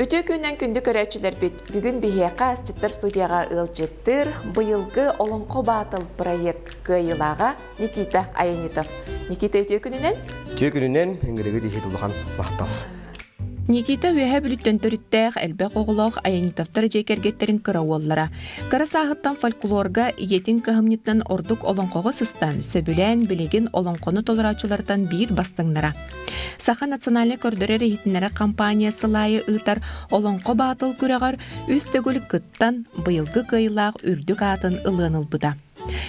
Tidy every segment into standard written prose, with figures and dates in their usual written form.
Үтүө күнүнэн күндү көрөөччүлэрбит! Бүгүн биһиэхэ асчыттар студияҕа ыалдьыттыыр быйылгы Олоҥхо Баатыл проект кыайыылааҕа Никита Аянитов. Никита үтүө күнүнэн! Үтүө күнүнэн, ыҥырыгыт иһит улахан махтал. Никита Үөһээ Бүлүүттэн төрүттээх, элбэх оҕолоох Аянитовтар дьиэ кэргэттэрин кыра уоллара. Кыра сааһыттан фольклорга ийэтин кыһамньытынан ордук олоҥхоҕо сыстан, сөбүлээн билигин олоҥхону толорооччулартан биир бастыҥнара. Саха национальнай көрдөрөр-иһитиннэрэр компания сыл аайы ыытар Олоҥхо Баатыл күрэҕэр үс төгүл кыттан, быйылгы кыайыылаах үрдүк аатын ылыан ылбыта.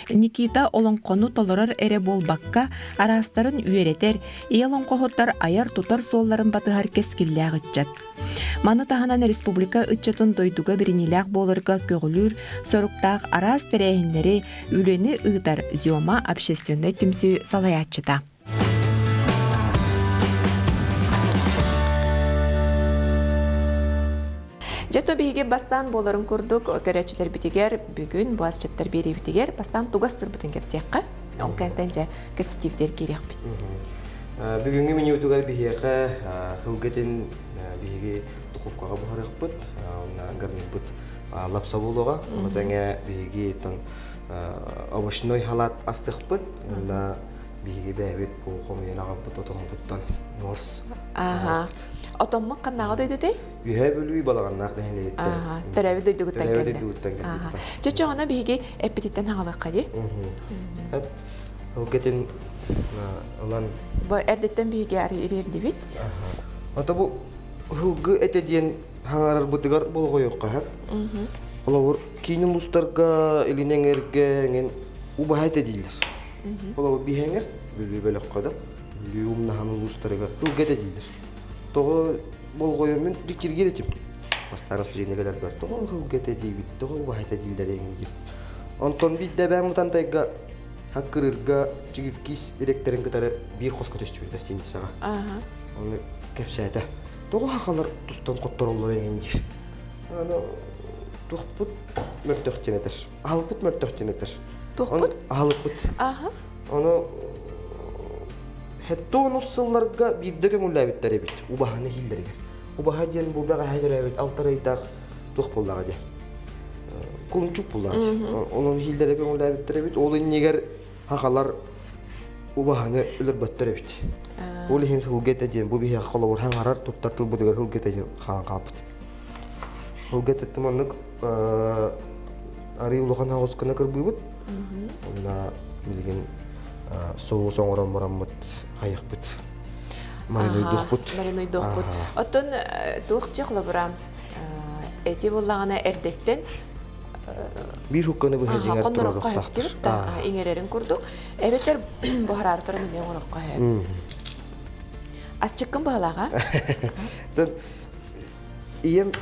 Никита олоҥхону толорор эрэ буолбакка, араастарын үөрэтэр, ийэ олоҥхоһуттар айар-тутар суолларын батыһар кэскиллээх ыччат. Маны таһынан республика ыччатын дойдуга бэриниилээх буоларга көҕүлүүр соруктаах араас тэрээһиннэри, үлэни ыытар Зёма общественнай түмсүү салайааччыта. Дьэ то биһиги бастаан буоларын курдук көрөөччүлэрбитигэр бүгүн бу асчыттар биэриибитигэр бастаан тугу астырбытын кэпсиэххэ. Ол кэнтэн дьэ кэпсэтиибитигэр киириэхпит. Бүгүҥҥү менютугар биһиэхэ һылгытын биһиги духовкаҕа буһарыахпыт, уонна гарнирбыт лапса буолуоҕа. Ону тэҥэ биһиги овощной салат астыахпыт уонна биһиги бэйэбит бу хомуйан аҕалбыт отоммутуттан морс. Ааха. Отоммут ханнааҕы дойдутай? Үһээ Бүлүү Балаҕаннаах нэһилиэгиттэн. Төрөөбүт дойдугуттан Төрөөбүт дойдугуттан кэлбиттэр. Чэ, ону биһиги эппититтэн хаалыахха дии. Ылгытын ылан. Бу эрдэттэн биһиги ириэрдибит. Ото бу ылгы этэ диэн хаҥарарбытыгар болҕойуохха сөп. Холобур, киин улуустарга илин эҥэргэ эҥин убаһа этэ дииллэр. Холобур, биһэҥэр Бүлүү бөлөххө да Бүлүү умнаһан улуустарыгар ылгы этэ дииллэр. Тоҕо болҕойоммун дьиктиргиир этим. Бастаан студентка кэлэрбэр тоҕо ылгы этэ диибит, тоҕо убаһа этэ дииллэр эҥин диир. Онтон биирдэ эбээм Мутантайга Хаккырыырга Чигивкис дириэктэрин кытары биир хоско түстүбүт гостиницаҕа. Ону кэпсээтэ. Тоҕо хахалар тустан хоттороллор эҥин диир. Аны туохпут мөлтөх диэн этэр. Аһылыкпыт мөлтөх диэн этэр. Туохпут? Аһылыкпыт. Ону Хеттонус сылларга биирдэ көҥүллээбиттэр эбит убаһаны иһиллэригэр. Убаһа диэн бу бэҕэһээ төрөөбүт алтар ыйдаах туох буоллаҕа диэ. Кулунчук буоллаҕа дии. Онон иһиллэрэ көҥүллээбиттэр эбит. Ол иннигэр хахалар убаһаны өлөрбөттөр эбит. Ол иһин сылгы этэ диэн бу биһиэхэ холобур хаҥарар туттар тылбытыгар сылгы этэ диэн хаалан хаалбыт. Сылгы этэ маннык арыы улахан аҕыс гына кырбыыбыт. Онно билигин соус оҥорон бараммыт хайахпыт маринуйдуохпут. Маринуйдуохпут. Оттон туох дьэ холобура эти буоллаҕына эрдэттэн биир хукканы быһа дьиҥэр туруорухтаахтар. Иҥэрэрин курдук. Эбэтэр буһараары туран эмиэ оҥороххо сөп. Асчыккын баһылааҕа? Ийэм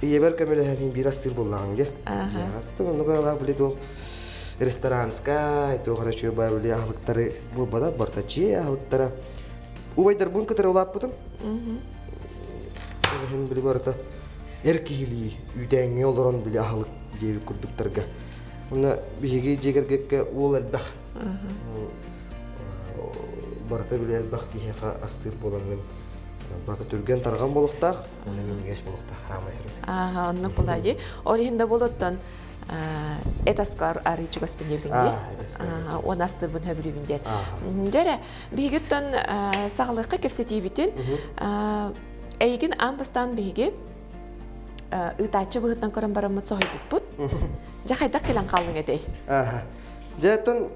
Ийэбэр көмөлөһөн биир астыыр буоллаҕыҥ дии. Дьиэҕэ оннук аалаах били туох ресторанскай, туох эрэ үчүгэй баар били аһылыктары буолбата, барыта дьиэ аһылыктара. Убайдарбын кытары улааппытым. Ол иһин били барыта эр киһилии үүтээҥҥэ олорон били аһылык диэбит курдуктарга. Уонна биһиги дьиэ кэргэккэ уол элбэх. Барыта били элбэх киһиэхэ астыыр буолаҥҥын барыта түргэн тарҕан буолуохтаах. Уонна минньигэс буолуохтаах хаамай Ааха, оннук буолаа дии. Ол иһин да буолуоттан эт аскар арыы чугаспын диэбитиҥ дии. Уон астырбын хөбүлүүбүн диэн. Дьэ эрэ, биһигиттэн саҕалыахха кэпсэтиибитин. Эйигин аан бастаан биһиги ыытааччы быһыытынан көрөн бараммыт соһуйбуппут. Дьэ хайдах кэлэн хааллыҥ этэй? Дьэ, оттон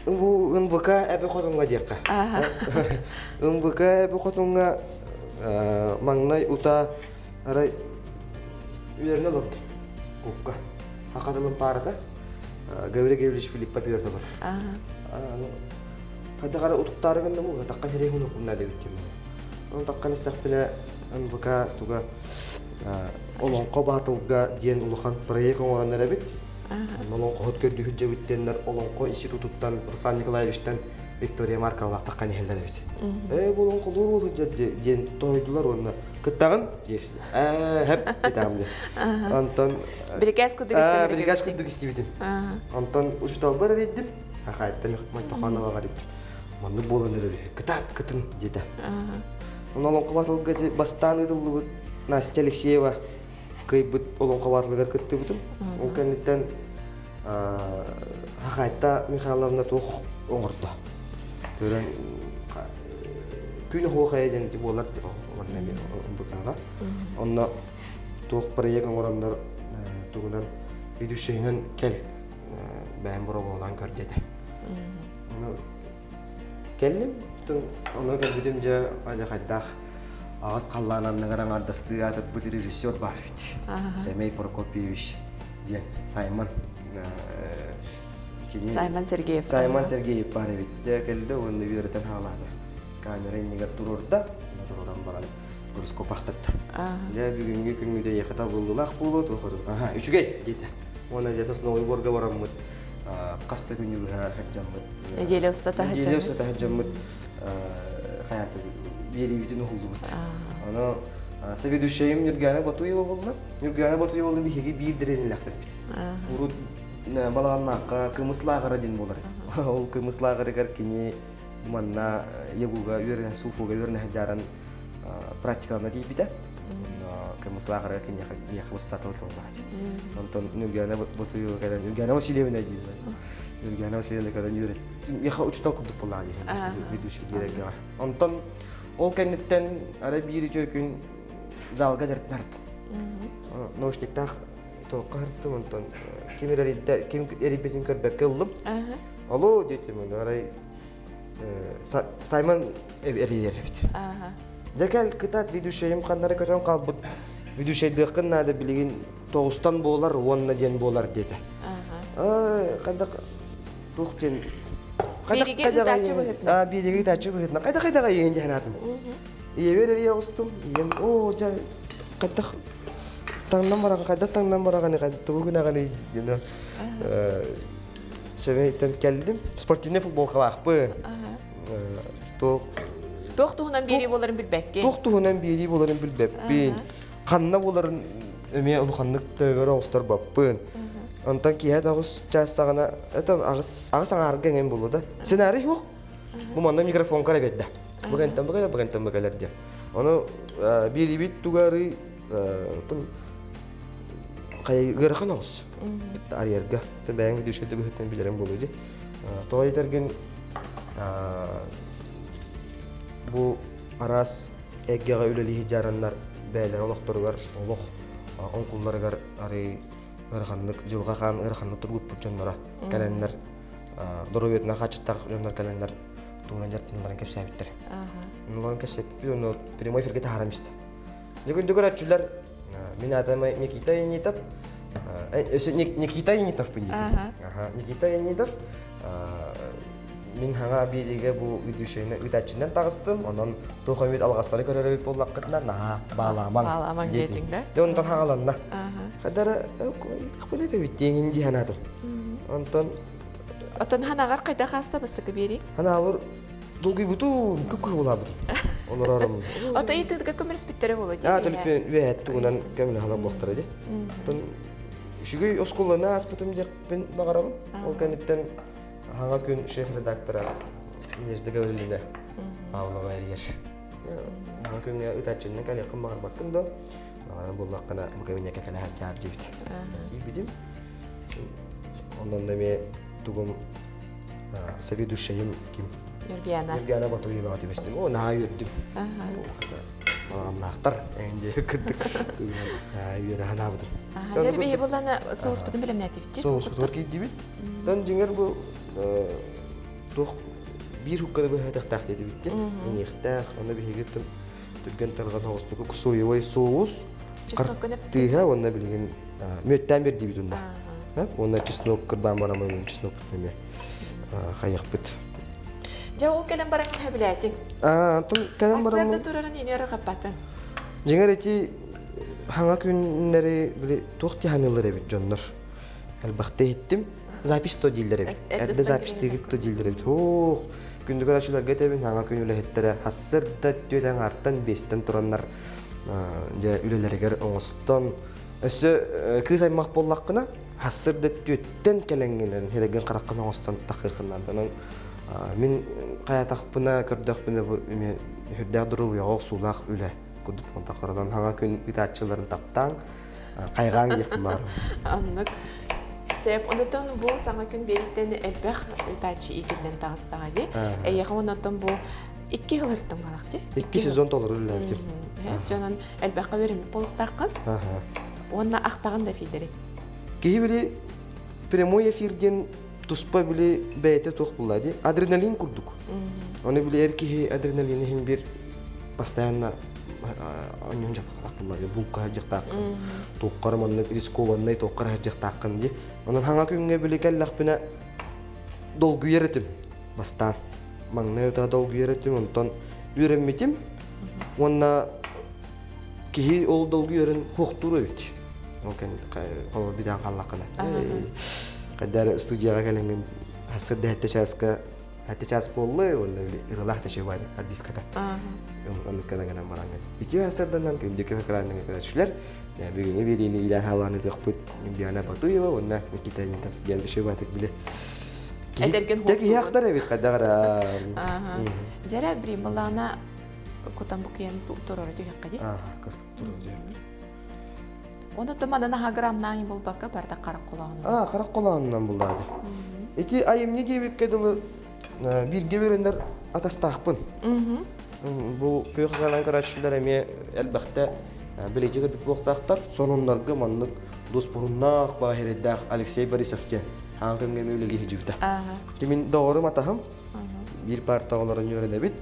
Бу НВК эбэ хотуҥҥа диэххэ. НВК эбэ хотуҥҥа маҥнай утаа арай үөрэнэ олордум куукка. Саха тылын паарата Гаврил Гаврильевич Филиппов үөрэтэ олорор. Хайдах эрэ утуктаары гынным уу, таххан сирэй хонуохпун диэбит диэн. Ону таххан истэхпинэ НВК туга Олоҥхо баатылга диэн улахан проект оҥорон эрэбит. Олоҥхоһут көрдүүһүт дьэбиттэннэр Олоҥхо институтуттан Руслан Николаевичтан Виктория Марковалаах таххан иһэллэр эбит. Ээ бу олоҥхолуур уолу диэн тоһуйдулар уонна кыттаҕын диэбит. Ээ хэп диэтэҕим диэн. Онтон Бирикээс курдук бирикээс курдук истибитим. Онтон учууталбар эрийдим. Хахайттан Майтохановаҕа эрийдим. Маннык буолан эрэр үһү. Кытаат кытын диэтэ. Онно олоҥхо батылга бастаан ыытыллыбыт Настя Алексеева кыайбыт олоҥхо батылыгар кыттыбытым. Ол кэнниттэн Хахайта Михайловна туох оҥордо. Көрөн күн оһуохайа диэн буолар манна МБК-ҕа. Онно туох проект оҥороннор тугунан ведущайынан кэл бэйэм боробуолаан көр диэтэ. Кэллим, ону кэлбитим дьэ ажахайдаах аҕыс халлаан анныгар аҥаардастыы аатырбыт режиссер баар эбит. Сэмей Прокопьевич диэн Саймон кини Саймон Сергеев. Саймон Сергеев баар эбит. Дьэ кэллэ уонна үөрэтэн хаалаата. Камера иннигэр туруорда, туруоран баран гороскопахтатта. Дьэ бүгүҥҥү күҥҥүтэ эйиэхэ табыллыылаах буолуо туох Аха, үчүгэй диэтэ. Уонна дьэ сосновый борга бараммыт хас да күнү быһа сылдьаммыт Неделя устата неделя устата сылдьаммыт хайата биэриибитин уһуллубут. Ону соведущайым Нюргана Ботуева буолла. Нюргана Ботуева биһиги биир дэриэбинэлээхтэрбит. Урут Балаҕаннаахха кымыс лааҕыра диэн буолар. Ол кымыс лааҕырыгар кини манна ЯГУга үөрэнэ, СУФУга үөрэнэ сылдьаран практикалана тиийбитэ. Кымыс лааҕырыгар киниэхэ миэхэ выстатыл тыллаачы. Онтон Нюргана Ботуева кэлэн Нюргана Васильевна дииллэр. Нюргана Васильевна кэлэн үөрэт. Миэхэ учуутал курдук буоллаҕа дии ведущий диэрэггэҕэ. Онтон ол кэнниттэн арай биир үтүө күн залга дьарыктанартым. Наушниктаах туохха хартым онтон ким эрийдэ ким эрийбитин көрбөккө ыллым. Алло диэтим арай Саймон эрийэр эбит. Дьэ кэл кытаат ведущайым ханнары көтөн хаалбыт. Ведущайдыаххын наада билигин тоҕустан буолар уонна диэн буолар диэтэ. Хайдах туох диэн Биириги ыытааччы быһыытынан. Биириги ыытааччы быһыытынан. Хайдах хайдах ийэҥ диэн аатым. Ийэбэр эрийэ оҕустум. Ийэм оо дьэ хайдах таҥнан бараҕын хайдах таҥнан бараҕын тугу гынаҕыный диэн Сэмэйтэн кэллим. Спортивный футболкалаахпын. Туох Туох туһунан биэрии буоларын билбэккин. Туох туһунан биэрии буоларын билбэппин. Ханна буоларын эмиэ улаханнык төбөбөр оҕустарбаппын. Онтон киэһэ тоҕус чаас саҕана, это аҕыс аҕыс аҥаарга эҥин буолуо да. Сценарий суох. Бу манна микрофон кара биэрдэ. Бу кэнтэн бу кэлэр, бу кэнтэн бу кэлэр диэн. Ону биэриибит тугары ыарахан оҕус арыйарга бэйэҥ ведущайда быһыытынан билэрин буолуо дии тоҕо этэргин бу араас эйгэҕэ үлэлии сылдьараннар бэйэлэрэ олохторугар олох оҥкулларыгар арый ыараханнык дьылҕа хаан ыараханнык тургуппут дьонноро кэлэннэр доруобуйатынан хааччахтаах дьоннор кэлэннэр туһунан дьарыктаналларын кэпсээбиттэр. Оннолорун кэпсэппит онно прямой эфиргэ таһааран истэ. Дьэ көрөөччүлэр мин аатым Никита Янитов. Никита Янитовпын диэтим. Никита Янитов мин хаҥа биэриигэ бу ведущайны ыытааччынан таҕыстым. Онон туох эмит алҕастары көрөр эбит буоллаххытына наһаа баалаамаҥ. Баалаамаҥ диэтиҥ да? Дьэ онтон хаҥаланна. Хадара эбит диэҥин дии санаатым. Онтон Оттон ханаҕар хайдах ааста бастакы биэрии? Ханаабыр долгуйбутум, күп-күһү Олорорум. Ото ыйытыытыга көмөлөспүттэрэ буолуо дии. Аа, төлөпүөн үөһэт тугунан көмөлөһө буолтара дии. Оттон үчүгэй оскуоланы ааспытым диэхпин баҕарабын. Ол кэнниттэн хаҥа күн шеф-редактора Надежда Гаврильевна Павлова эрийэр. Хаҥа күҥҥэ ытааччыннан кэлиэххин баҕарбаккын да, баҕаран буллаххына бу кабинекка кэлэ сылдьаар диэбитэ. Тиийбитим. Онон эмиэ тугум заведующайым ким? Нюргиана. Нюргиана Батуеваҕа түбэстим. О, наһаа үөрдүм. Балаҕаннаахтар эҥин диэки кырдык үөрэ санаабытым. Дьэ, биһи буллана соуспутун бэлэмнээтибит. Соуспутугар киирдибит. Тон дьиҥэр бу туох биир хукканы быһаатахтаах диэтибит дии. Иниэхтээх, онно биһиги түргэн тарҕан оҕустуку соевай соус, тыыһа уонна билигин мүөттээн бердибит унна. Уонна чеснок кырбаан барамын чеснок эмиэ хайахпыт. Дьэ ол кэлэн баран сөбүлээтиҥ. Антон кэлэн баран Ассыарда турарын ини өрө хаппатын. Дьиҥэр ити хаҥа күннэри били туох тиһанылар эбит дьоннор. Элбэхтэ иһиттим. Запись то дииллэр эбит. Эрдэ запись тигит то дииллэр эбит. Ох, күндүгэр ачыларга этэбин хаҥа күн үлэһиттэрэ хассырда түөтэн артан биэстэн тураннар дьэ үлэлэригэр оҥостон өссө кыыс аймах буоллаххына хассырда түөттэн кэлэҥҥинэн хирэгин хараххын оҥостон тахыаххын наада. Онон мин хайатахпына көрдөхпүнэ бу эмиэ Үрдээх доруобуйаҕа охсуулаах үлэ курдук онтон хаҥа күн ыытааччыларын таптааҥ, хайҕааҥ диэхпин баҕарабын. Оннук. Сөп. Онтон бу саҥа күн биэриттэн элбэх ыытааччы иитиллэн таҕыстаҕа дии. Эйиэхэ онтон бу икки сыл ырыттым балах дии. Икки сезон толору үлэлээбитим. Дьонун элбэххэ үөрэммит буолуохтааххын. Уонна ахтаҕын да эфирдэри. Киһи били прямой эфир диэн туспа били бэйэтэ туох булла дии адреналин курдук. Оны били эр киһи адреналин иһин бир постоянно онньон дьаппахтаах булла дии булка сылдьыахтааххын туоххар маннык рискованнай туоххар сылдьыахтааххын дии. Онон хаҥа күҥҥэ били кэллэхпинэ долгуйар этим бастаан. Маҥнай утаа долгуйар этим онтон үөрэммитим уонна киһи ол долгуйарын хуохтуур эбит. Ол кэн холобур бүтэн хааллаххына. Хайдаар студияҕа кэлэҥҥин сырда сэттэ чааска сэттэ чаас буолла уонна били ырылаах да чөй отбивката. Оннук гына гынан бараҥҥын. Үтүө сарданан күндү экраныҥа көрөөччүлэр бүгүҥҥү биэриини иилээн хаалаан ытыахпыт Диана Батуева уонна Никита Нитов диэн үчүгэй баатык били Эдэргин киһи ахтар эбит хайдах эрэ. Дьэрэ Брималана кутан букуйан турара түһэххэ дии. Оны туманан аха грамнаан булбакка барда харах колоонунан. Аа, харах колоонунан буллаады. Ити айымньы диэбиккэ дылы бииргэ үөрэнэр атастаахпын. Бу күөх хагалан көрөөччүлэр эмиэ элбэхтэ билиги көрбүт буолуохтаахтар. Сонуннарга маннык дуспуруннаах баһирдээх Алексей Борисов диэн хаан көҥҥө үлэлии сылдьыбыта. Мин доҕорум атаһым биир парта олорон үөрэнэбит.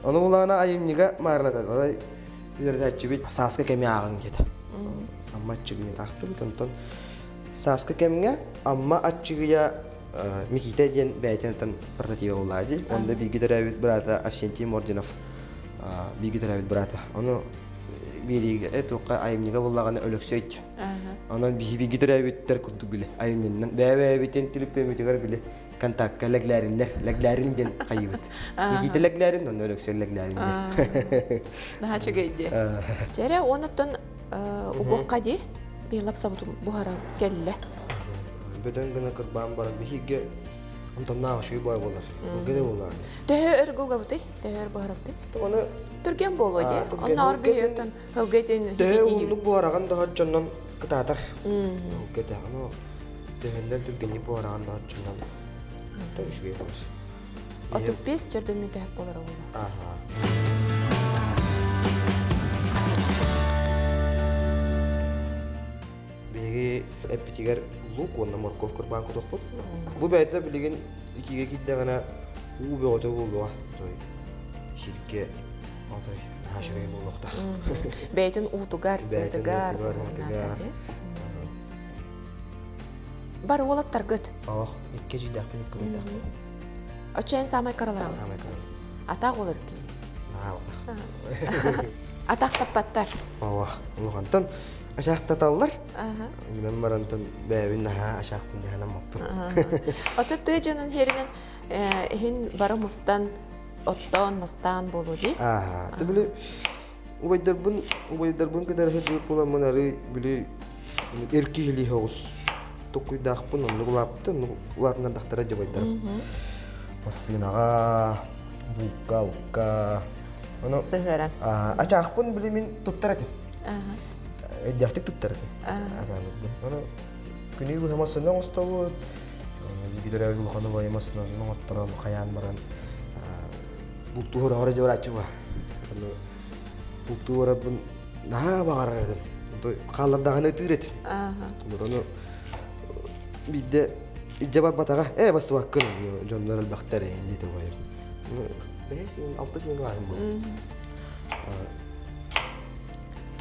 Ону улаана айымньыга маарынатар. Арай үөрэтээччибит сааскы кэми ааҕыҥ диэтэ. Амма аччыгыйа таахтыбыт. Онтон сааскы кэмҥэ Амма аччыгыйа Микита диэн бэйэтин портатива буллаа дии. Онно бииргэ төрөөбүт быраата Авсентий Мординов бииргэ төрөөбүт быраата. Ону биэриигэ туохха айымньыга буллаҕына Өлөксөй Онон биһи бииргэ төрөөбүттэр курдук били айымньыннан бэйэ-бэйэбитин түлүппүөмүтүгэр били контакка лэглээриннэр лэглээрин диэн хайыбыт. Никита лэглээрин, онно Өлөксөй лэглээрин диэн. Наһаа үчүгэй дии. Дьэрэ, онуттан угуохха дии. Биһилап сабытым буһара кэллэ. Бөдөҥ гына кырбаан баран биһиги онтоннаах үчүгэй бой буолар. Ылгы да буолар. Төһө өр гугабытый? Төһө өр буһарабытый? Оны Түргэн буолуо дии. Онноор биһиттэн ылгытын Төһө уһуннук буһараҕын доһоччоннон кытаатар. Ылгыта. Аны төһөннөн түргэнник буһараҕын доһоччоннон үчүгэй буолар. 35 чөрдөммү төһөп болор буолар. Аха. Биһиги эппитигэр лук уонна морковь кырбаан кутуохпут. Бу бэйэтэ билигин икигэ киирдэҕинэ уу бөҕөтө буолуо. Той сиргэ отой наһаа үчүгэй буолуохтаах. Бэйэтин уутугар, сытыгар, уутугар. Бар уолаттаргыт. Ох, икки эдьиийдээхпин, икки убайдаахпын. Оччоон саамай кыраларам. Саамай кыралар. Атаах олор ким? Наһаа атах. Атах таппаттар. Ох, улахантан Ашаахтаталлар. Гынан барантан бэйэбин наһаа ашаахпын дэһэнэн маппын. Очо тыа дьонун херинен иһин бары мустан оттоон мастаан буолуо дии. Аа, ты били убайдарбын убайдарбын кытары сылдьыбыт буоламмын ары били эр киһилии оҕус токкуйдаахпын оннук улааппытым оннук улаатыннардахтара дьабайдарым. Массыынаҕа, булка, алка. Ону Сыһыаран. ачаахпын били мин туттар этим. Өйдөөхтүк туттар этим. Ону күнү быһа массыына оҥостобут. Биирдэрэ улахан убайым массыынатын оҥотторон хайаан баран бултуур оҕоро дьабарааччы ба. Ону бултуу барарбын наһаа баҕарар этим. Хааллардаҕына ытыыр этим. Ону биирдэ илдьэ барбатаҕа ээ бассыбаккын дьоннор элбэхтэр эһин диэтэ убайым. Бэһис алта син кылааһым буолла.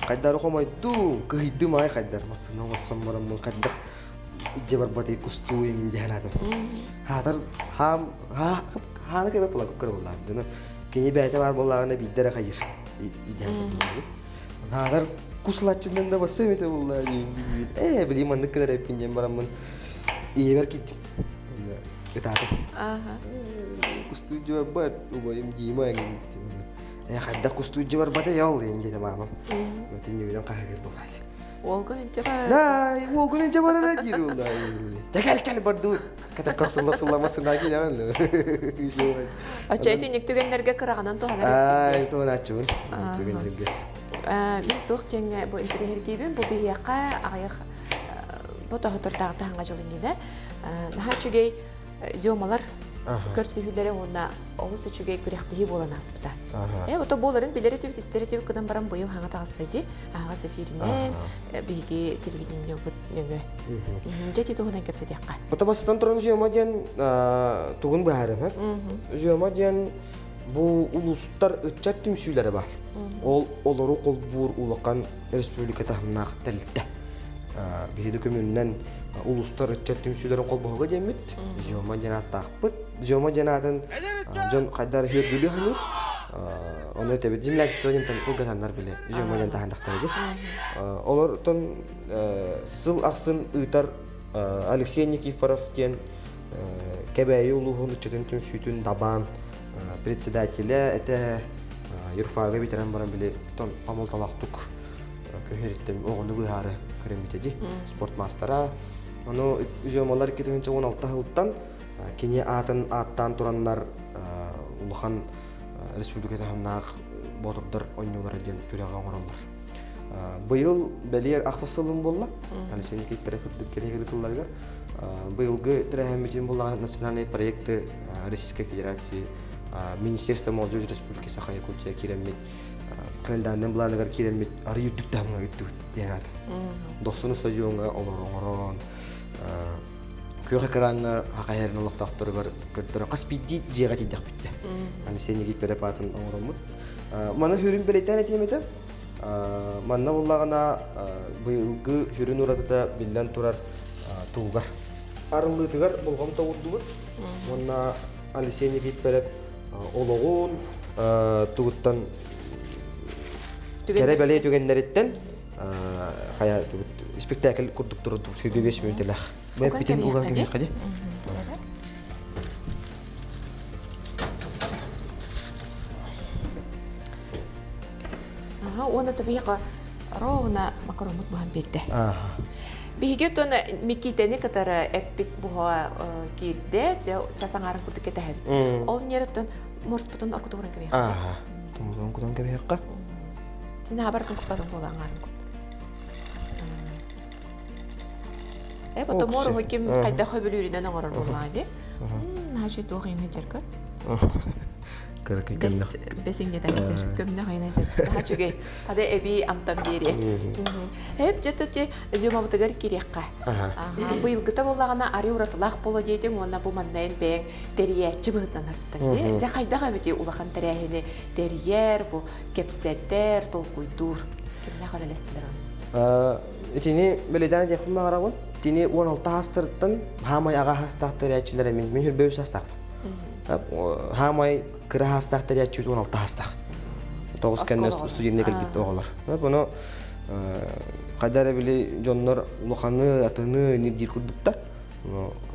Хайдары хомойдум, кыһыйдым аай хайдар массыына оҥоссон бараммын хайдах илдьэ барбатый кустуу иҥин диэн аатым. Хаатар хаам хааны кэбэ пулакып көрө буоллаҕым. Кини бэйэтэ баар буоллаҕына биирдэ эрэ хайыр идея Хаатар кус лаччыннан да бассыам этэ буолла диин ээ билим маннык гынар эппин диэн бараммын ийэбэр киттим. Ытаатым. Кустуу дьыбарбат убайым Дима эҥин Ээ хайдах кустуу дьыбарбата ял диэн диэтэ маамам. Түннүгүнэн хаһыытыыр буолааччы. Уолгун инчэ барар. Най, уолгун инчэ барара диир уолла. Кэл кэл бардыбыт. Катакка сылла сыллама сына киирэн. Ача итинник түгэннэргэ кыраҕынан туһанар. Ай, туһанааччыбын. Түгэннэргэ. Мин туох диэҥҥэ бу интэриэһиргиибин бу биһиэхэ аҕыйах бу тоһотордааҕы таһаҥа дьыл иннинэ наһаа үчүгэй зёмалар көрсүһүүлэрэ уонна олус үчүгэй күрэхтэһии буолан ааспыта. Э, ото буоларын билэр этибит, истэр этибит гынан баран быйыл хаҥа таҕыста ди. Аһаҕас эфиринэн биһиги телевидениебыт нөҥүө. Дьэ ити туһунан кэпсэтиэххэ. Ото бастатан туран зёма диэн тугун быһаарым Зёма диэн бу улуустар ыччат түмсүүлэрэ бар. Ол олору холбуур улахан республика таһымнаах тэрилтэ. Биһиги көмүннэн улуустар ыччат түмсүүлэрин холбоһуга диэммит. Зёма диэн ааттаахпыт. Зёма диэн аатын дьон хайдар үөрдүлүү саныыр. Ону этэбит землячество диэнтэн кылгатаннар биле Зёма диэн таһаардахтара дии. Олортон сыл ахсын ыытар Алексей Никифоров диэн Кэбээйи улууһун ыччатын түмсүүтүн Дабаан председателэ этэ юрфага бүтэрэн баран били хомолтолоохтук көһөрүттэн оҕону быһаары көрөммүтэ ди спорт маастара. Ону Зёмалар 2016 сылтан кини аатын ааттаан тураннар улахан республика таһымнаах боотурдар оонньуулара диэн күрэҕи оҥороллор. Быйыл бэлиэр ахсыс сылым буолла. Алексей Никифоров курдук кэлиһи тылларыгар. Быйылгы тэрээһиммитин буллаҕына национальные проекты Российской Федерации Министерство молодежи Республики Саха-Якутия киирэммит календарнай былааныгар киирэммит арый үрдүк таһымҥа ыыттыбыт диэн аат. Дохсуну стадиоҥҥа олорон күөх экраҥҥа хахайарын олохтоохторугар көрдөрө хас биирдии дьиэҕэ тиийдэхпиттэ. Алексей Никифоров аатын оҥороммут. Маны хүрүн бэлиэтээн этиэм этэ. Манна буоллаҕына быйылгы сүрүн уратыта биллэн турар тугар. Арыллыытыгар болҕомто уурдубут. Уонна Алексей Никифоров олоҕун тугуттан кэрэ бэлиэ түгэннэриттэн хайа спектакль курдук турдубут 25 мүнүүтэлээх. Бэйэппитин уган кэбиһиэххэ дии. Аха, уонна тобиһиэхэ ровно макароммут буһан биэрдэ. Биһиги оттон Микитэни кытары эппит буһа киирдэ, дьэ час аҥаарын курдук кэтэһэбит. Ол ньиэрэттэн морспутун оркутугуран кэбиһиэххэ. Аха, тумутун кутан кэбиһиэххэ. Син абартын куппатын буола аҥаарын кут. Э, потом мор ким хайдах хөбүлүүрүнэн оҥорор буоллаҕа дии. Наһаа туох иҥэ дьэркө. Кыракый көмнөх. Бэс иҥнэтэн дьэр. Көмнөх айна дьэр. Наһаа үчүгэй. Ада эбии амтан биэриэ. Эп дьэ ти зёмабытыгар кириэххэ. Быйылгыта буоллаҕына ары уратылаах боло диэтиҥ уонна бу маннайын бэйэҥ тэрийээччи быһыытынан артыҥ дии. Дьэ хайдах эбити улахан тэрээһини тэрийэр, бу кэпсэтэр, толкуйдуур. Кимнээх үлэлэстилэр ону? Итини бэлиэтээн этиэхпин баҕарабын. Итини 16 аастарыттан хаамай аҕа аастаах тэрийээччилэр мин мин хүрбэ үс аастаахпын. Хаамай кыра аастаах тэрийээччи 16 аастаах. Тоҕус кэннэ студентне кэлбит оҕолор. Бұны хайда эрэ били дьоннор улаханы, атыны нирдиир курдуктар.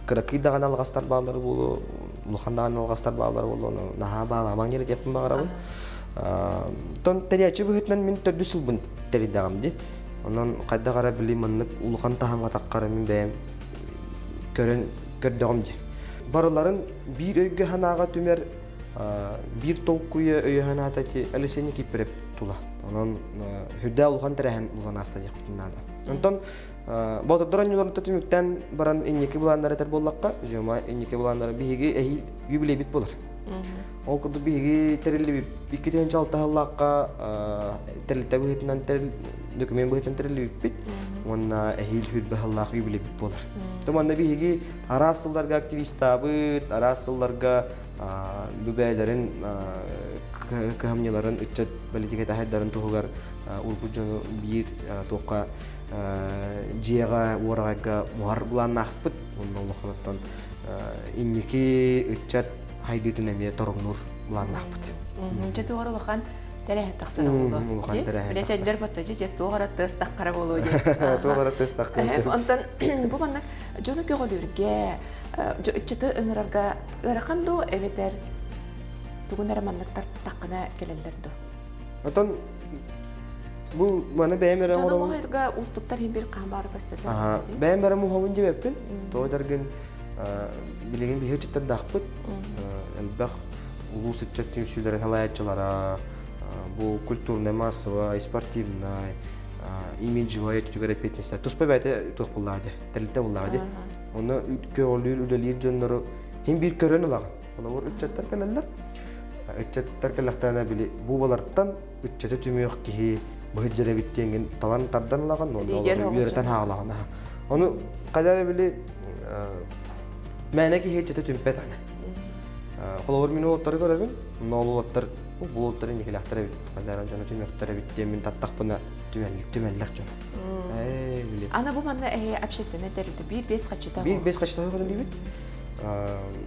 Кыракый даҕаны алҕастар бааллар буолуо, улахан даҕаны алҕастар бааллар буолуо, наһаа баалаамаҥ диэн этиэхпин баҕарабын. Тон тэрийээччи быһыытынан мин төрдүс сылбын тэрийдэҕим дии. Онон хайдах эрэ били маннык улахан таһымҥа таххара мин бэйэм көрөн көрдөҕүм дии. Барыларын биир өйгө санааҕа түмэр биир толкуйа өйө санаата ити Алексей Никифоров тула. Онон үрдээх улахан тэрээһин булан ааста диэхпитин наада. Онтон Боотурдар оонньууларын түмүктэн баран инники былааннары этэр буоллахха, Жема инники былааннара биһиги эһиил юбилейбит буолар. Ол курдук биһиги тэриллибит 2006 сыллаахха тэрилтэ быһыытынан документ быһыытынан тэриллибиппит уонна эһиил хүрбэ сыллаах юбилейбит буолар. Туманна биһиги араас сылларга активистаабыт, араас сылларга бүбээлэрин кыһамньыларын ыччат политиката сайдарын туһугар урукку дьону биир туохха дьиэҕэ уораҕайга муһар былааннаахпыт уонна улаханаттан инники ыччат хайдыытын эмиэ торумнуур былааннаахпыт. Дьэ туох улахан тэрээһин тахсара буолуо. Улахан тэрээһин тахсар. Билэтэллэр батта дьэ туох эрэ тыас таххара буолуо диэн. Туох эрэ тыас таххара. Онтон бу маннык дьону көҕүлүүргэ, ыччаты ыҥырарга ыарахан дуу эбэтэр тугун эрэ маннык тартаххына кэлэллэр дуу? Онтон. Бу маны бэйэм эрэ Дьоно оҥоробун. моһойго уустуктар иһин бир хаан баары көстөллөр. Аха, бэйэм эрэ муһабын диэбэппин. Тоҕо дэргин билигин биһи ыччаттардаахпыт. Элбэх улуус ыччат түмсүүлэрин салайааччылара, бу культурнай, массовай, спортивнай, имиджевай өттүгэр эппиэтинэстэр туспа бэйэтэ туох буллаҕа дии, тэрилтэ буллаҕа дии. Онно көҕүлүүр, үлэлиир дьоннору хин биир көрөн ылаҕын. Холобур, ыччаттар кэлэллэр. Ыччаттар кэллэхтэринэ били бубалартан ыччаты түмүөх киһи быһыт эбит диэҥҥин талан тардан ылаҕын, онно үөрэтэн хаалаҕын. Ону хайда эрэ били мээнэ киһи ыччаты түмпэт аны. Холобур, мин уолаттары көрөбүн, онно ол уолаттар бу уолаттар инникилээхтэр эбит, хайда дьону түмүөхтэр эбит диэн мин таттахпына түмэллэр дьон. Ана бу манна общественный тэрилтэ биир бес хачыта. Биир бес хачыта диибит.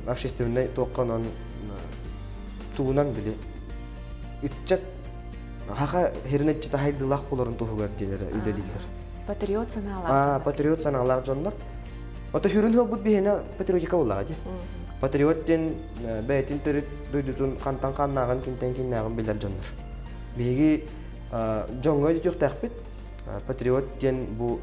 Общественный туохха онон тугунан били ыччат хаха хирин ыччата хайдылаах болорун туһугар диэн эрэ үлэлииллэр. Патриот санаалаах. Патриот санаалаах дьоннор. Ото хүрүн хылбыт биһиэнэ патриотика буоллаҕа дии. Патриот диэн бэйэтин төрүт дойдутун хантан хааннааҕын, кимтэн кимнээҕин билэр дьоннор. Биһиги дьоҥҥо өйдөтүөхтээхпит. Патриот диэн бу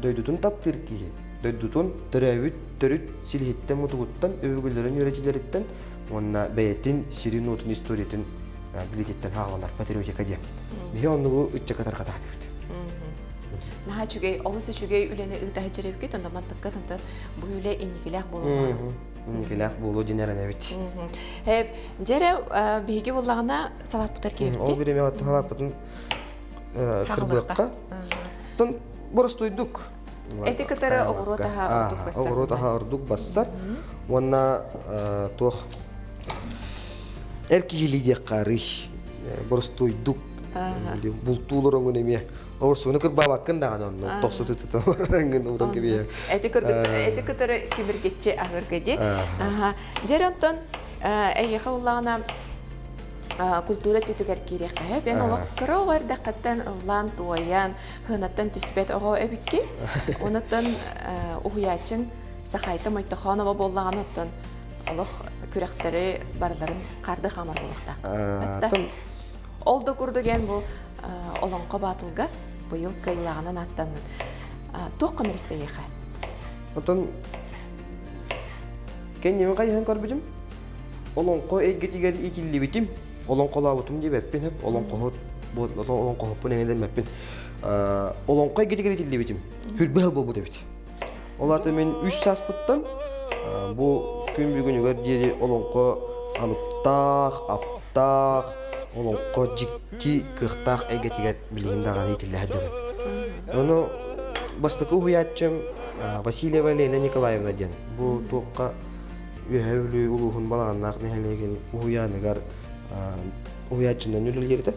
дойдутун таптыыр киһи, дойдутун төрөөбүт төрүт силиһиттэн мутугуттан, өбүгэлэрин үөрэтиилэриттэн уонна бэйэтин сирин-уотун историятын билиититтэн хааланар патриотика диэн. Биһи оннугу ыччакка тарҕатаатыбыт. Наһаа үчүгэй, олус үчүгэй үлэни ыыта сылдьар онно мантыкка онтон бу үлэ инникилээх буолуо. Инникилээх буолуо диэн эрэнэбит. Дьэрэ биһиги буллаҕына салааппытар киирбит. Ол бириэмэ оттон салааппытын кырбыахха. Оттон боростуйдук. Эти кытары оҕуруот аһа ордук бассар. Оҕуруот аһа ордук бассар. Уонна туох эр киһилии диэххэ арый боростуйдук бултуулар оҥун эмиэ Орсуну кырбаабаккын даҕаны онно тохсутутутан бараҥҥын уран кэбиһэ. Эти эти кытары кимиргиччи аһырга ди. Дьэр онтон эйиэхэ уллаҕына культура түтүгэр киириэххэ бен олох кыра оҕо эрдэххиттэн ыллаан туойан хынаттан түспэт оҕо эбиккин. Онуттан уһуйааччыҥ Сахайта Мойтохонова буоллаҕына оттон олох күрэхтэри барыларын харды хаамар буолуохтаах. Ол да курдук эн бу Олоҥхо баатылга быйыл кыайыылааҕынан ааттаннын. Туох көмөлөстө эйиэхэ? Оттон кэннибин хайыһан көрбүтүм. Олоҥхо эйгэтигэр иитиллибитим. Олоҥхолообутум диэбэппин хөп. Олоҥхоһут олоҥхоһуппун эҥэлэммэппин. Олоҥхо эйгэтигэр иитиллибитим. Хүрбэ буолбут эбит. Ол аата мин үс сааспыттан бу күн бүгүнүгэр диэри олоҥхо алыптаах, аптаах, олоҥхо дьикти кыахтаах эйгэтигэр билигин даҕаны иитиллэ сылдьабын. Ону бастакы уһуйааччым Васильева Лена Николаевна диэн. Бу туохха Үөһээ Бүлүү улууһун Балаҕаннаах нэһилиэгин уһуйааныгар уһуйааччынан үлэлиир этэ.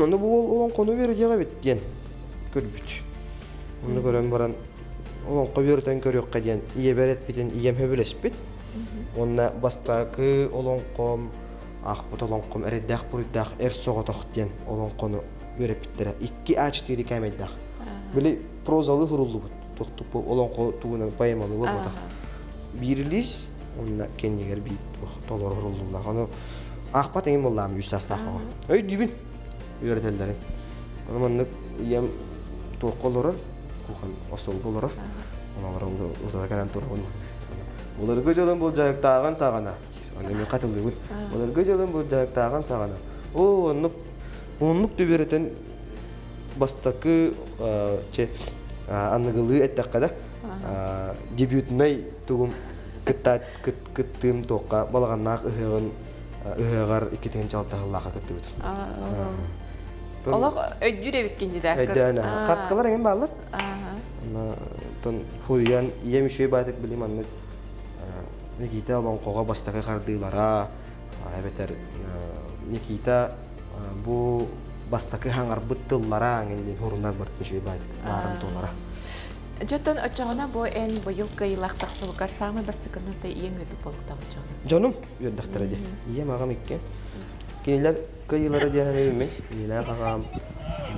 Ону бу уол олоҥхону үөрэтиэх эбит диэн көрбүт. Ону көрөн баран олоҥхо үөрэтэн көрүөххэ диэн ийэбэр эппитин ийэм сөбүлэспит. Уонна бастакы олоҥхом аахпыт олоҥхом эрэйдээх буруйдаах эр соҕотох диэн олоҥхону үөрэппиттэрэ. Икки А4 кээмэйдээх. Били прозалы суруллубут. Тохтуппу олоҥхо тугунан поэмалы буолбатах. Биир лиис уонна кэннигэр биир толору суруллуулаах. Ону аахпат эҥин буоллаҕым үс саастаах оҕо. Өйдүүбүн үөрэтэллэрин. Ону маннык ийэм туохха олорор, кухан остуолга олорор. Ону утара кэлэн турабын. Былыргы дьолун былдьаһыктааҕын саҕана, аны мин хатылыыбын. Былыргы дьолун былдьаһыктааҕын саҕана, оо, оннук, оннук үөрэтэн бастакы че аныгылыы эттэххэ да дебютнай тугум кыттаат кыттыым туохха балаҕаннаах ыһыаҕын ыһыаҕар иккитин чалтаһыллаахха кыттыбыт. Олох өйдүүр эбиккин дии да. Өйдөөн карточкалар эҥин бааллар. Онтон хуруйан ийэм үчүгэй баатык били маннык Никита олоҥхоҕо бастакы хардыылара эбэтэр Никита бу бастакы хаҥарбыт тыллара эҥин диэн хурунар барыт үчүгэй баатык баарым туолара. Дьоттон оччоҕуна бу эн быйыл кыайыылаах тахсыбыккар саамай бастакыны та ийэҥ үөрбүт буолуохтаах оччоҕуна. Дьонум үөрдэхтэрэ дии. Ийэм аҕам иккиэн. Кинилэр кыайыылара диэн саныыбын мин. Ийэлээх аҕам,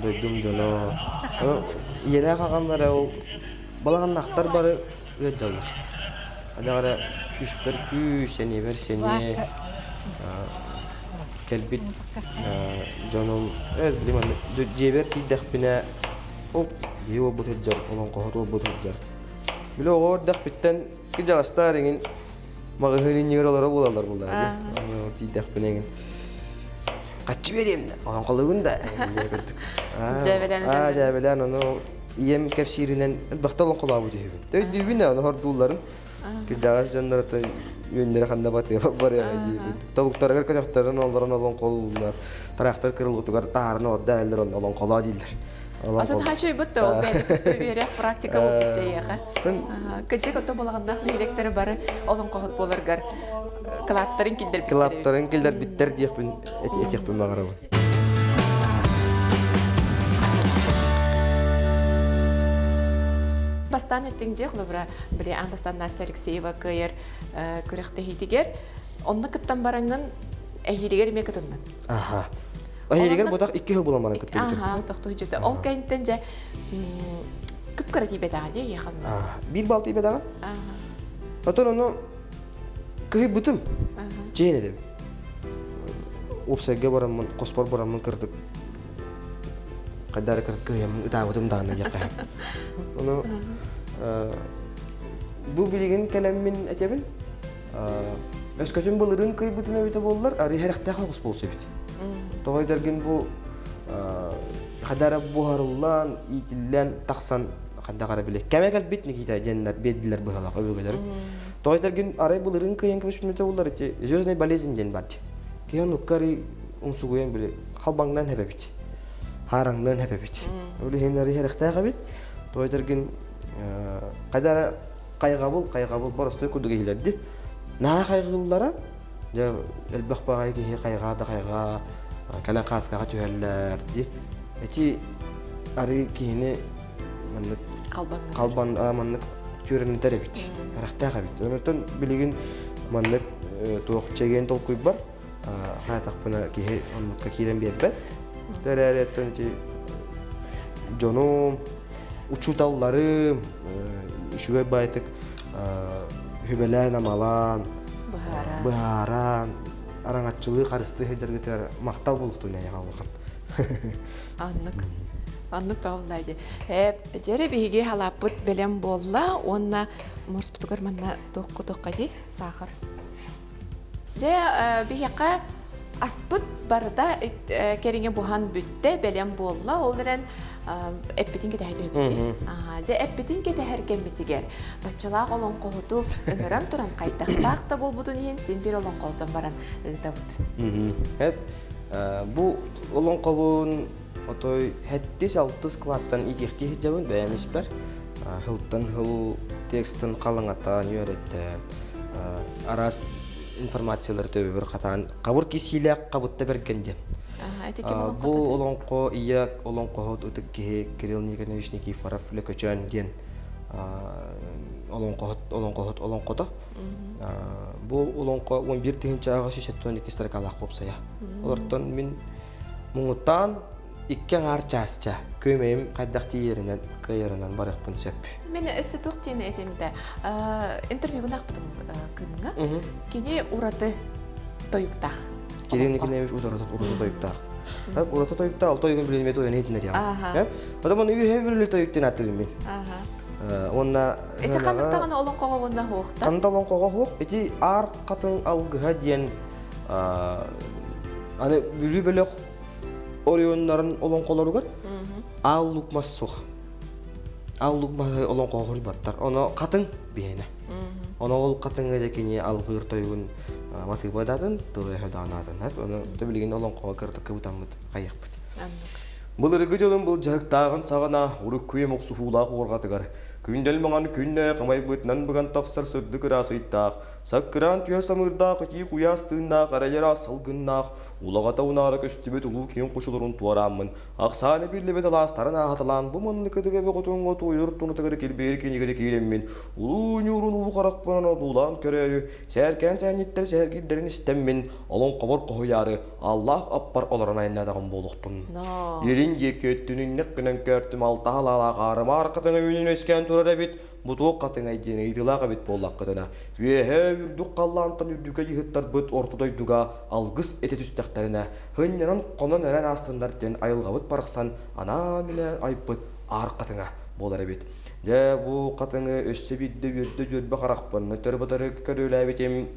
дойдум дьоно. Ийэлээх аҕам эрэ ол балаҕаннахтар бары ыалдьаллар. Адаҕара күүспэр күүс, сэниэбэр сэниэ. Кэлбит дьонум дьиэбэр тиийдэхпинэ оп биһи уолбут сылдьар, олоҥхоһут уолбут сылдьар. Били оҕо эрдэхпиттэн кыдьаҕастаар эҥин маҕаһыын иннигэр олоро буолаллар буоллаҕа дии. Тиийдэхпинэ эҥин хаччы биэриэм да, олоҥхолугун да диye курдук. Аа, дьээбэлээн ону ийэм кэпсииринэн элбэхтэ олоҥхолообут үһүбүн. Өйдүүбүн ээ, ону хордуулларын. Кырдьаҕас дьоннорто үөннэрэ ханна батыа барыаҕай диэбит. Тобуктарыгар көтөхтөрөн олорон олоҥхолууллар. Тараахтар кырылгытыгар таһааран олордо эллэр онно олоҥхолоо дииллэр. Атын хачыйбыт да ол бэйэтэ туспа үөрэх практика буолбут дьэйиэхэ. Кырдьык ото балаҕаннаах нэһилиэктэрэ бары олоҥхоһут буоларгар кылааттарын киллэрбиттэр. Кылааттарын киллэрбиттэр диэхпин этиэхпин баҕарабын. Бастаан эттиҥ дьиэ холобура били аан бастаан Настя Алексеева кыайар күрэхтэһиитигэр онно кыттан бараҥҥын эһиилигэр эмиэ кытыннын. Аха. Эһиилигэр ботах икки сыл буолан баран кыттыбытым. Аха, тохтуу Ол кэнниттэн дьэ кып-кыра тиийбэтэҕэ дии эйиэхэ. Биир бал тиийбэтэҕэ. Отон ону кыһыйбытым. Чээн этим. Уопсайга бараммын, хоспор бараммын кырдык хайдары кырдык кыһыйаммын ытаабытым даҕаны диэххэ. Ону бу билигин кэлэммин этэбин. Өскөтүн былырыын кыйбытым эбитэ буоллар, арыы хэрэхтээх оҕус буолсу эбит. Тоҕо дэргин бу хадара буһарыллан, иитиллэн тахсан хайдах эрэ биле. Кэмэ кэлбит Никита диэннэр биэрдилэр быһалах өбүгэлэрим. Тоҕо дэргин арай былырыын кыйан көбүспүтэ буоллар ити звездный болезнь диэн бар дии. Киһи оннукка арый умсугуйан били халбаҥнаан хэбэбит. Хаараҥнаан хэбэбит. Ол иһин арый хэрэхтээх эбит. Тоҕо дэргин хайдара хайҕабыл хайҕабыл боростуой курдук иһилэрди. Наһаа хайҕыыллара дьэ элбэх баҕайы киһи хайҕаа да хайҕаа кэлэн хааскаҕа түһэллэр ди. Эти арыы киһини маннык халбан маннык түөрэнитэр эбит. Харахтаах эбит. Онтон билигин маннык туох чэгиэн толкуйбар хаатахпына киһи оннукка киирэн биэрбэт. Эрээри оттон ити дьонум, учууталларым үчүгэй баайтык хүбэлээн-амалаан, быһааран, араҥаччылыы харыстыы сылдьаргытыгар махтал буолуохтун эйиэхэ улахан. Аннык. Аннык баҕаллаа дии. Дьэрэ биһиги халааппыт бэлэм буолла уонна морспутугар манна туох кутуохха дии саахар. Дьэ биһиэхэ аспыт барыта кэриҥэ буһан бүттэ, бэлэм буолла. Ол эрэн эппитин кэтэһэ түһэбит. Дьэ эппитин кэтэһэр кэммитигэр баччалаах олоҥхоһуту ыҥыран туран хайдахтаах да буолбутун иһин син биир олоҥхолотон баран ыытабыт. Бу олоҥхобун отой сэттис-алтыс класстан иитиэхтии сылдьабын бэйэм испэр. Сылтан сыл текстын халыҥатан, үөрэттэн, араас информациялары төбөбөр хатаан хабыр кисиилээх хабытта бэргэн диэн. Бу олоҥхо ийэ олоҥхоһут ытык киһи Кирилл Никонович Никифоров Лөкөчөөн диэн олоҥхоһут олоҥхоһут олоҥхото. Бу олоҥхо 11 тыһыынча 872 строкалаах уопсайа. Олортон мин муҥутаан икки аҥаар чаасча күөмэйим хайдах тиийэринэн кыайарынан барыахпын сөп. Мен өссө туох диэн этим да интервьюгун аахпытым кыымҥа. Кини ураты тойуктаах. Кирилл Николаевич ураты тойуктаах. Ураты тойуктаах, ол тойугун билиммет тойон иһитиннэр яҕа. Потом оны үһэ бүлү тойуктын аттыгын мин. Уонна Ити ханнык даҕаны олоҥхоҕо уонна хуохта? Ханнык олоҥхоҕо хуох. Ити аар хатыҥ алгыһа диэн аны Бүлүү бөлөх оройуоннарын олоҥхолоругар аал лук мас суох. Аал лук маһы олоҥхоҕо хоруйбаттар. Оно хатыҥ биһиэнэ. Оно ол хатыҥы дьэ кини алгыыр тойугун матыыба датын, тылы-өһө даҕанаатын. Ону билигин олоҥхоҕо кыратык кыбытаммыт хайыахпыт. Былыргы дьонум былдьаһыктааҕын саҕана урукку үйэм охсуһуулаах уорҕатыгар күндэл маҥан күннээх ымайбытынан быган тахсар сырдык ыраас ыйдаах, саккыраан түһэр самыырдаах итии куйаас тыыннаах арай ыраас салгыннаах, улаҕата унаара көстүбүт улуу киэҥ хочолорун туорааммын, ахсааны биллибэт алаастарын ааһаталаан бу маннык ытык эбэ хотуҥҥа туойар тунатыгар килбиэр кинигэрэ киирэммин, улуу ньуурун уу харахпынан одуулаан көрөөйү, сээркээн сээнньиттэр сэһэргиирдэрин истэммин, олоҥхобор хоһуйаары Аллаах аппар олорон айаннаатаҕым буолуохтун. Илин диэки өттүн иннек гынан көөртүм алтаһа лаалаах аарымаар хатыҥа үүнэн үөскээн турар эбит. Бу туох хатыҥай диэн ыйытыылаах эбит буоллаххытына, үөһээ үрдүк халлаантан үрдүкэ ыһыттарбыт орто дойдуга алгыс этэ түстэхтэринэ, һынньанан хонон эрэн аастыннар диэн айылҕабыт барахсан анаан-минээн айбыт аар хатыҥа буолар эбит. Дьэ, бу хатыҥы өссө биирдэ үөрдэ-дьүөрбэ харахпын өтөрү-батары көрүөлээбитим.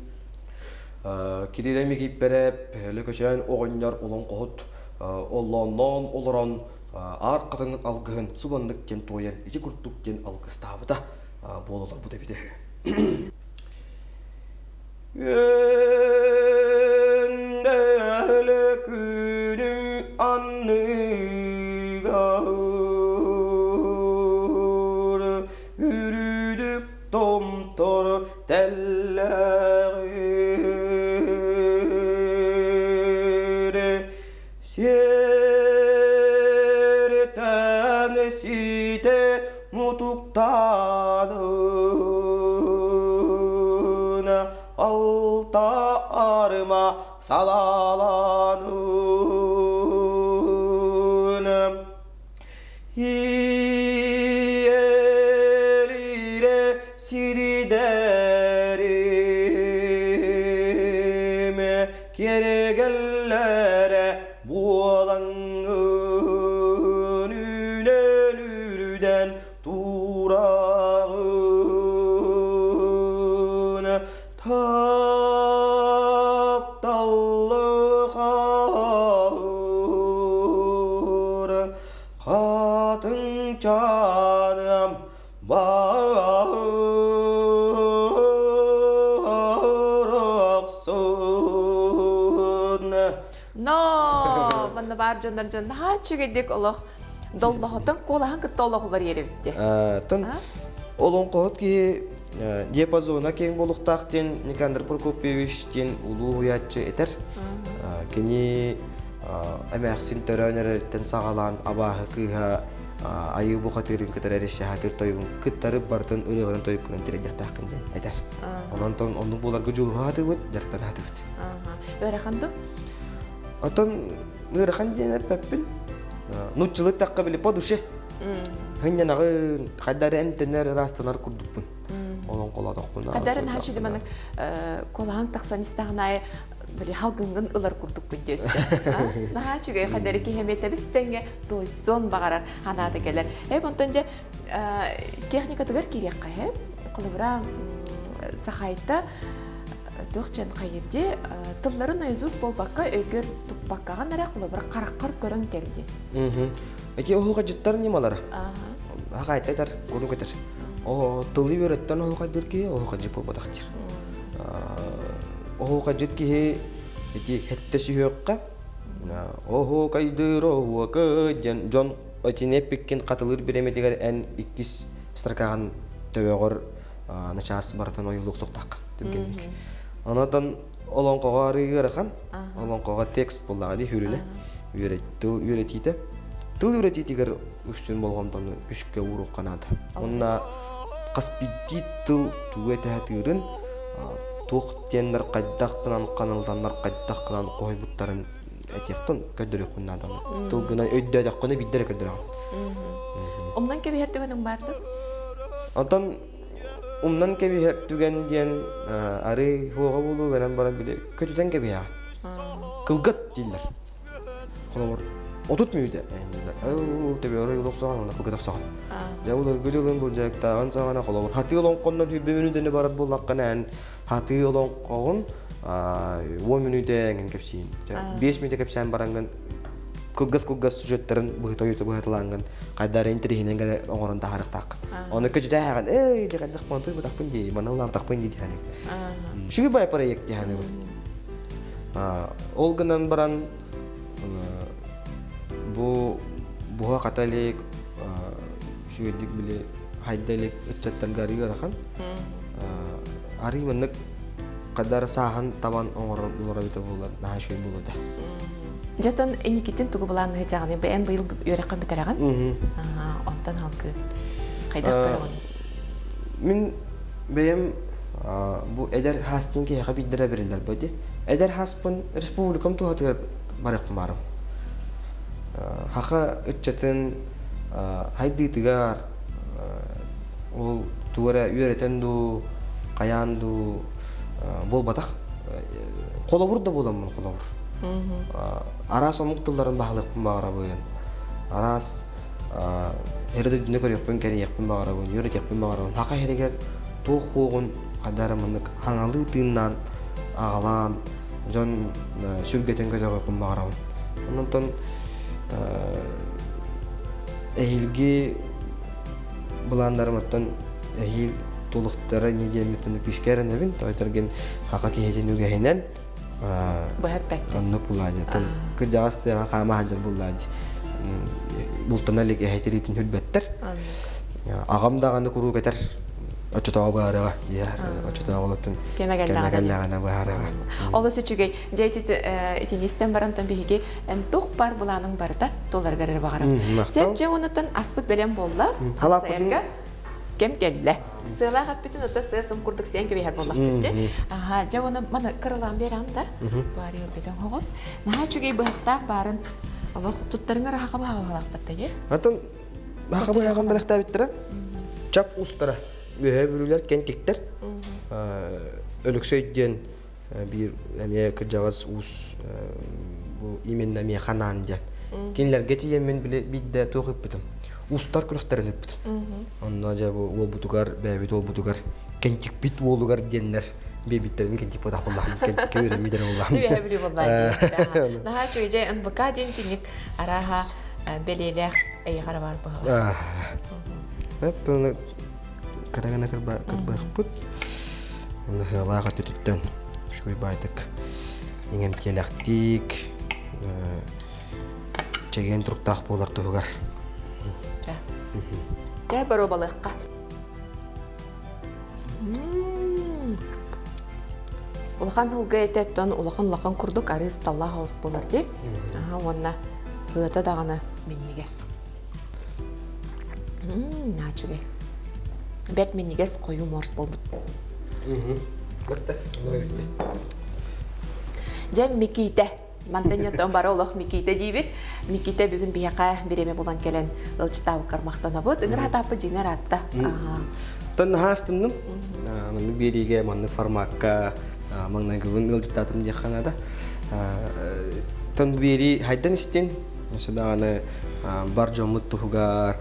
Кирилэ Микииппэрэп, Лөкөчөөн оҕонньор олоҥхоһут оллоонноон олорон аар хатыҥын алгыһын субаннык диэн туойан ити курдук диэн алгыстаабыта буола олорбут эбитэ үһү. Үөннэлэ күнүм анныгар үрүдүк томтор тэллэҕир Сиэртэн ситэ мутуктаанын алта арыма салаланын Иэлире сиридерим киэргэллэрэ буолаҥҥын үүнэн үрдэн тураҕын тапталлыхаар хатыҥ чааным Барахсын. Но манна баар дьоннор дьон наһаа үчүгэйдик олох доллоһотон куолаһын кытта олох уларыйар эбит Тын олоҥхоһут киһи диапазона киэҥ буолуохтаах диэн Никандр Прокопьевич диэн улуу уһуйааччы этэр. Кини эмээхсин төрөөн эрэриттэн саҕалаан абааһы кыыһа айыы бухатыырын кытары эрэсэһаатыр тойугун кыттары барытын ырыаларын тойуккунан тирэйдиэхтээххин диэн этэр. Онон оннук буоларга дьулуһаатыбыт, дьарыктанаатыбыт. Ыарахан ду? Оттон ыарахан диэн эппэппин. Нуччалыы тахха били по душе. Хынньанаҕын, хайдары эмтэнэр, ыраастанар курдукпун. Олон колоотохпун. Хайдары наһаа үчүгэй маннык куолаһаҥ тахсан истэҕин аайы били халгыҥҥын ылар курдукпун диэссе. Наһаа үчүгэй хайдары киһи эмиэ тэбис тэҥҥэ туойсуон баҕарар ханаата кэлэр. Э онтон дьэ техникатыгар киириэххэ һэ. Холобура Сахайта туох дьэн хайырди тылларын наизусть буолбакка өйгөр туппаккаҕын эрэ холобура хараххар көрөн кэл диэн. Эти оһуохайдьыттар ньымалара. Хахайта этэр, куруук этэр. О тылы үөрэттэн оһуохайдыыр киһи оһуохайдьыт буолбатах диир. Оһуохайдьыт киһи ити хэттэ сүһүөххэ оһуокайдыыр оһуокай диэн дьон итини эппиккин хатылыыр бириэмэтигэр эн иккис строкаҕын төбөҕөр начаас барытын ойуулуох суохтааххын түргэнник. Онотон олоҥхоҕо арыы ыарахан, олоҥхоҕо текст буоллаҕа дии хүрүнэ тыл үөрэтиитэ. Тыл үөрэтиитигэр үксүн болҕомтону күскэ ууруохха наада. Уонна хас биирдии тыл тугу этэ сатыырын, туох диэннэр хайдах гынан ханалытаннар хайдах гынан хоһуйбуттарын этиэхтэн көрдөрүөххүн наада. Тылгынан өйдөөтөххүнэ биирдэ эрэ көрдөрөҕүн. Умнан кэбиһэр түгэнүҥ баар дуо? Онтон умнан кэбиһэр түгэн диэн арыы хуоҕа буолуу гынан баран били көтүтэн кэбиһэҕин. Кылгат дииллэр. Холобур, 30 мүнүүтэ төбөөрө улук соҕон уонна кылгатах соҕон. Дьэ уларгы дьылын былдьаһыктааҕын саҕана холобур хатыы олоҥхоннон сүүрбэ мүнүүтэни барар буоллаххына эн хатыы олоҥхоҕун 10 мүнүүтэ эҥин кэпсиин. 5 мүнүүтэ кэпсээн бараҥҥын кылгас-кылгас сюжеттарын быһыта ойута быһатылааҥҥын хайдары интэриэһинэн гына оҥорон таһаарыахтааххын. Ону көтүтээҕин эй дьэхэндэх понтуй бутахпын дии, манна улаатахпын дии диһэник. Үчүгэй бай проект диһэник. Ол гынан баран бу буһа хата илик үчүгэйдик били хайда илик ыччаттарга арыы ыарахан. Арыы маннык Хадара сааһын табан оҥорор булара эбитэ буоллар наһаа үчүгэй буолуо этэ. Дьэ оттон инникитин тугу былааннаһы дьаҕаны эн быйыл үөрэххин бүтэрэҕин? Онтон халкы хайдах көрөҕүн? Мин бэйэм бу эдэр хаастыын киһиэхэ биирдэрэ бэриллэр бу ди. Эдэр хааспын республикам туһатыгар барыахпын баарым. Хаха ыччатын хайдыытыгар ол тугу эрэ үөрэтэн дуу, хайаан дуу буолбатах. Холобур да буоламмын холобур. Араас омук тылларын баһылыахпын баҕарабын. Араас эрэ дойдуну көрүөхпүн, кэрийиэхпин баҕарабын, үөрэтиэхпин баҕарабын. Хаха иһигэр туох хуоҕун хадара маннык хаҥалыы тыыннаан аҕалаан дьон сүргэтин көтөҕүөхпүн баҕарабын. Онтон эһиилги былааннарым оттон эһиил тулуктара не диэммиттэн күүскэ эрэнэбин. Тойтаргин хака киһитин үгэһинэн оннук булаадьытын кырдьаҕас тыаҕа хаама сылдьар буллаадьы бултана илик эһэ тириитин үрбэттэр. Аҕам даҕаны куруук этэр оччотооҕу быһаарыаҕа диэхэр оччотооҕу олоттун кэмэ кэллэҕинэ быһаарыаҕа. Олус үчүгэй. Дьэ итини истэн баран биһиги эн туох бар былааның барыта туоларыгар эрэ баҕарабын. Сөп дьэ онуттан аспыт бэлэм буолла. Хамсайарга кэм кэллэ. Сыалаах эппитин ота сыа-сым курдук сиэн кэбиһэр буоллахпыт дии. Аха, дьэ уону маны кыралаан биэрэҕин да. Баарыйыл бөтөҥ хоҕус. Наһаа үчүгэй быһахтаах баарын олох туттарыҥар аһаха быһаҕа быһалаахпат да дии. Атын баха быһаҕын бэлэхтээбиттэрэ. Чап устара. Үөһэ бүлүүлэр кэнтиктэр. Өлөксөй диэн биир эмиэ кырдьаҕас уус бу именно эмиэ ханаан диэн. Кинилэргэ тиийэммин били биирдэ туох ыппытым. Устар күрэхтэрин ыппытым. Онно дьэ бу уолбутугар, бэйэбит уолбутугар кэнтикпит уолугар диэннэр биэрбиттэрин кэнтик буолах буоллаҕым, кэнтиккэ үөрэммит эрэ буоллаҕым. Үөһэ билүү буоллаа. Наһаа үчүгэй дьэ НБК диэн тинник арааһа бэлиэлээх эйиэхэ бар быһалаах. Эп кырагына кырбыахпыт. Ыһыалаах өттүтүттэн үчүгэй баайдык иҥэмтиэлэхтик чэгиэн туруктаах буолар туһугар. Дьэ, боруобалыахха. Улахан сылгы этэ улахан-улахан курдук арыы ысталлаах оҕус буолар дии. Уонна ыата даҕаны минньигэс. Наачыгай. Бэрт минньигэс хойуу морс буолбут. Дьэ, Микиитэ. Мантан ньотон бары олох Микиитэ диибит. Микиитэ бүгүн биһиэхэ бириэмэ булан кэлэн ылчытаабыккар махтанабыт. Ыҥыра хатааппыт дьиҥэр аатта. Тон наһаа астынным. Маннык биэриигэ, маннык формакка маҥнайгыбын ыалдьыттаатым диэххэ наада. Тон биэрии хайдан истин. Өссө даҕаны бар дьоммут туһугар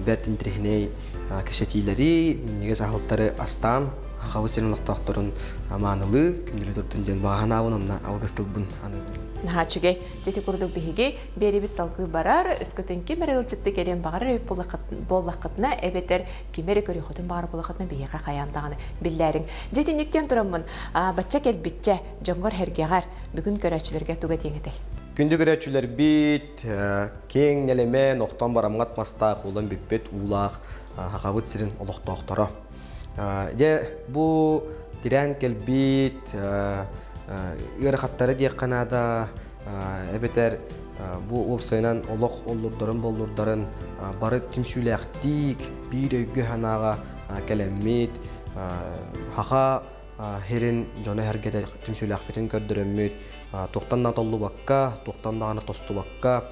бэрт интэриэһинэй кэпсэтиилэри, минньигэс аһылыктары астаан, Сахабыт сирин олохтоохторун маанылыы, күндүлүү турдун диэн баҕа санаабын уонна алгыс тылбын аныыбын. Наһаа үчүгэй. Дьэ курдук биһиги биэрибит салгыы барар, өскөтүн ким эрэ ыалдьытты кэлиэн баҕарар эбит буоллаххытына, эбэтэр ким эрэ көрүөххүтүн баҕарар буоллаххытына биһиэхэ хайаан даҕаны биллээриҥ. Дьэ итинниктэн тураммын, бачча кэлбиччэ, дьоҥҥор-сэргэҕэр бүгүн көрөөччүлэргэ тугу этиэҥ этэй? Күндү көрөөччүлэрбит, киэҥ нэлэмэн, охтон бараммат мастаах, уулан бүппүт уулаах Сахабыт сирин олохтоохторо. Дьэ, бу тирээн кэлбит ыарахаттары диэххэ наада, эбэтэр бу уопсайынан олох оллурдарын-боллурдарын бары түмсүүлээхтик, биир өйгө-санааҕа кэлэммит, саха сирин дьоно-сэргэтэ түмсүүлээхпитин көрдөрөммүт, туохтан да толлубакка, туохтан даҕаны тостубакка,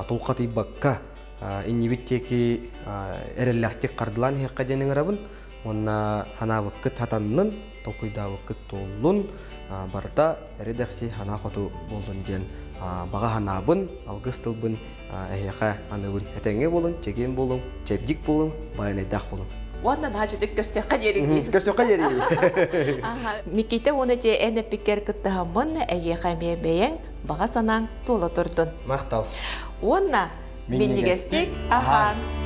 тулхатыйбакка иннибит диэки эрэллээхтик хардылаан иһиэххэ диэн ыҥырабын уонна ханаабыккыт хатаннын, толкуйдаабыккыт туоллун, барыта эрэдэхси санаа хоту буоллун диэн баҕа санаабын, алгыс тылбын эһиэхэ аныыбын. Этэҥҥэ буолуҥ, чэгиэн буолуҥ, чэбдик буолуҥ, байанайдаах буолуҥ. Уонна наһаа үчүгэй көрсүөххэ диэри. Көрсүөххэ диэри. Микита уонна те эн эппиккэр кыттыһаммын, эйиэхэ эмиэ бэйэҥ баҕа санааҥ туола турдун. Махтал. Уонна минньигэстик аһаан.